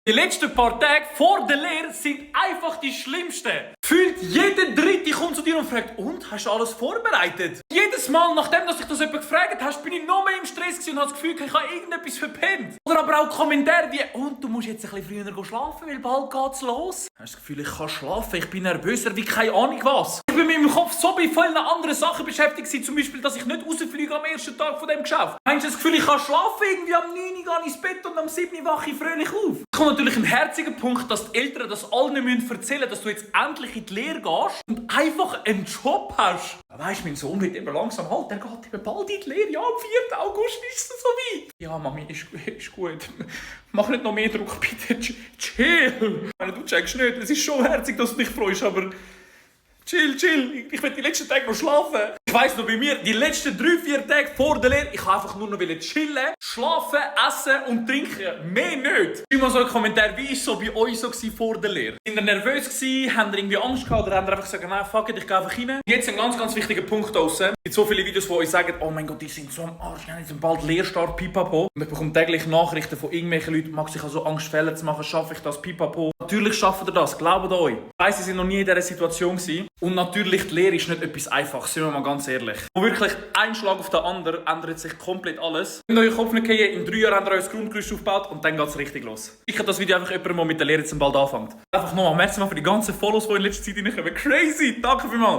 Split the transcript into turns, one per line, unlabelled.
Die letzten paar Tage vor der Lehre sind einfach die schlimmsten. Gefühlt jeder Dritte kommt zu dir und fragt, und, hast du alles vorbereitet? Jedes Mal, nachdem dass ich das jemand gefragt hast, bin ich noch mehr im Stress gewesen und habe das Gefühl, ich habe irgendetwas verpennt. Oder aber auch Kommentare wie, und, du musst jetzt ein bisschen früher schlafen, weil bald geht's los. Hast du das Gefühl, ich kann schlafen, ich bin nervöser wie keine Ahnung was. Ich bin mit meinem Kopf so bei vielen anderen Sachen beschäftigt gewesen, zum Beispiel, dass ich nicht rausfliege am ersten Tag von dem Geschäft. Meinst du das Gefühl, ich kann schlafen, irgendwie am 9 Uhr gehe ich ins Bett und am 7 Uhr wache ich fröhlich auf? Es kommt natürlich ein herziger Punkt, dass die Eltern das allen erzählen müssen, dass du jetzt endlich in die Lehre gehst und einfach einen Job hast. Weisst, mein Sohn wird eben langsam alt, der geht eben bald in die Lehre. Ja, am 4. August ist es so weit. Ja, Mami, ist gut. Mach nicht noch mehr Druck, bitte. Chill. Du checkst nicht, es ist schon herzig, dass du dich freust, aber... Chill. Ich will die letzten Tage noch schlafen. Ich weiss noch, bei mir, die letzten 3-4 Tage vor der Lehre, ich wollte einfach nur noch chillen, schlafen, essen und trinken. Mehr nicht. Schreib mal so einen Kommentar, wie war es so bei euch so vor der Lehre? Sind ihr nervös gewesen? Habt ihr irgendwie Angst gehabt? Oder habt ihr einfach gesagt, nein, fuck it, ich gehe einfach rein? Jetzt ein ganz wichtiger Punkt draussen. Es gibt so viele Videos, die euch sagen, oh mein Gott, die sind so am Arsch, die sind bald Lehrstart, pipapo. Und ich bekomme täglich Nachrichten von irgendwelchen Leuten, Max, ich habe so Angst, Fehler zu machen, schaffe ich das, pipapo. Natürlich schafft ihr das, glaubt euch. Ich weiss, sie sind noch nie in dieser Situation gewesen. Und natürlich, die Lehre ist nicht etwas Einfaches, sind wir mal ganz ehrlich. Und wirklich, ein Schlag auf den anderen ändert sich komplett alles. Wenn euer Kopf nicht gehen, in 3 Jahren habt ihr euer Grundgerüst aufgebaut und dann geht es richtig los. Ich habe das Video einfach jemandem, der mit der Lehre zum bald anfängt. Einfach nochmal, merci mal für die ganzen Follows, die in letzter Zeit reinkommen. Crazy, danke vielmals.